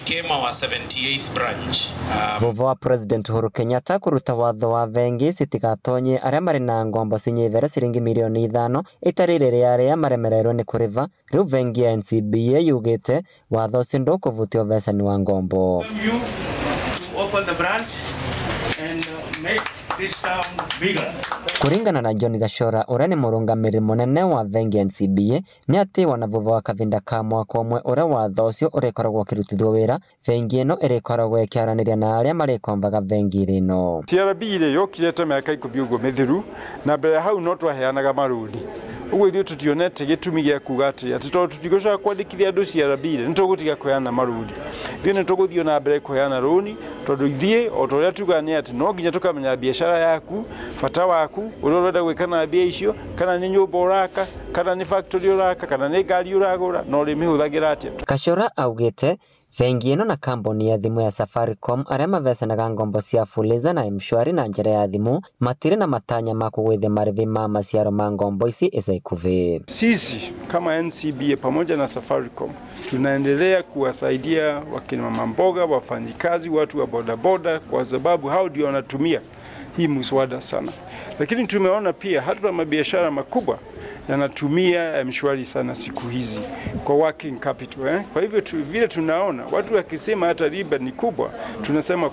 Became our 78th branch. Vuvu wa President Uhuru Kenyatta kuruta watho wa bengi citigatonye aria mari na ngombo cinyivere ciringi milioni 5 itari riria aria maremererwo ni kuriva. Riu bengi ya NCBA yugite watho ucio ndukuvutio ubecani wa ngombo. You open the branch and make this town bigger. Kuringana na John Gachora uria ni murungamiri munene wa bengi NCBA ni ati wanavuva wa kavinda ka mwaka umwe uria watho ucio urikoragwo ukirutithwo wira, bengi ino irikoragwo ikiaraniria na aria marikombaga bengi ino. CRB ire yokire ta miaka 10 uguo mithiru na mbere hau no twaheanaga marũni. Uguo ithuĩ tutionete gĩtũmi gĩa kuga atĩ tondũ tũtigũcoka kwandĩkithia andũ CRB rĩ, nĩtũgũtiga kũheana marũni. Ithuĩ nĩtũgũthiĩ na mbere kũheana rũni tondũ ithuĩ o ta ũrĩa tugaga nĩ atĩ no nginya tũkamenya biacara yaku, bata waku, ũrĩa ũrenda gwĩka na mbia icio, kana nĩ nyũmba ũraka, kana nĩ factory ũraka, kana nĩ ngari ũragũra, na ũrĩmĩhũthagĩra atĩa. Gachora augĩte bengi ĩno na kambuni ya thimu ya Safaricom aria mabecanaga ngombo cia Fuliza na M-Shwari na njĩra ya thimu matirĩ na matanya ma kũgũithia marĩhi ma maciaro ma ngombo ici ica ikuhĩ. Sisi kama NCBA pamoja na Safaricom tunaendelea kuwasaidia wakina mama mboga, wafanyikazi, watu wa bodaboda, kwa sababu hao ndio wanatumia hii mswada sana. Lakini tumeona pia hata mabiashara makubwa yanatumia M-Shwari sana siku hizi kwa working capital, Kwa hivyo vile tunaona watu wakisema hata riba ni kubwa, tunasema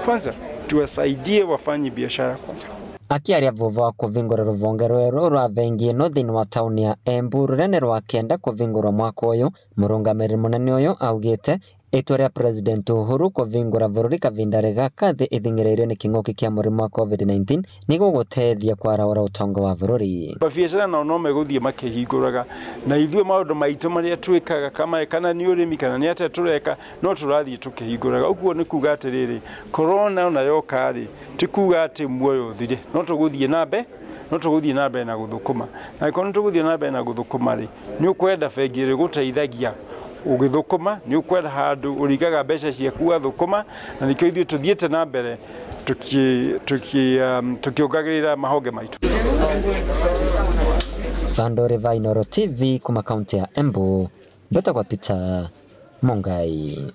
kwanza tuwasaidie wafanye biashara kwanza. Akiaria vuva wa kuvingura ruvonge rweru rwa bengi ino thiini wa tauni ya Embu rurene rwa kenda kuvingurwa mwaka uyu, murungamiriri munene uyu augite itua ria President Uhuru kuvingura bururi kavinda gaka thi ithing'iriirio ni king'uki kia murimu wa COVID-19 ni gũgũteithia kwaraũra ũtonga wa bururi. Mabiacara nao no megũthiĩ makĩhingũraga na ithuĩ maũndũ maitũ marĩa twĩkaga kama kana nĩ ũrĩmi kana nĩ atĩa tũreka no tũrathiĩ tũkĩhingũraga. Ũguo nĩ kuga atĩrĩrĩ, corona ona yoka rĩ ti kuga atĩ muoyo ũthire, no tũgũthiĩ na mbere, no tũgũthiĩ na mbere na gũthũkũma. Na angĩkorwo nĩ tũgũthiĩ na mbere na gũthũkũma rĩ, nĩ ũkwenda bengi ĩrĩgũteithagia ũgĩthũkũma, nĩ ũkwenda handũ ũrigaga mbeca ciaku wathũkũma, na nĩkĩo ithuĩ tũthiĩte na mbere tukiongagĩrĩra mahonge maitũ. Vandore va Inooro TV kuma kaunti ya Embu, mbetagwa Peter Mungai.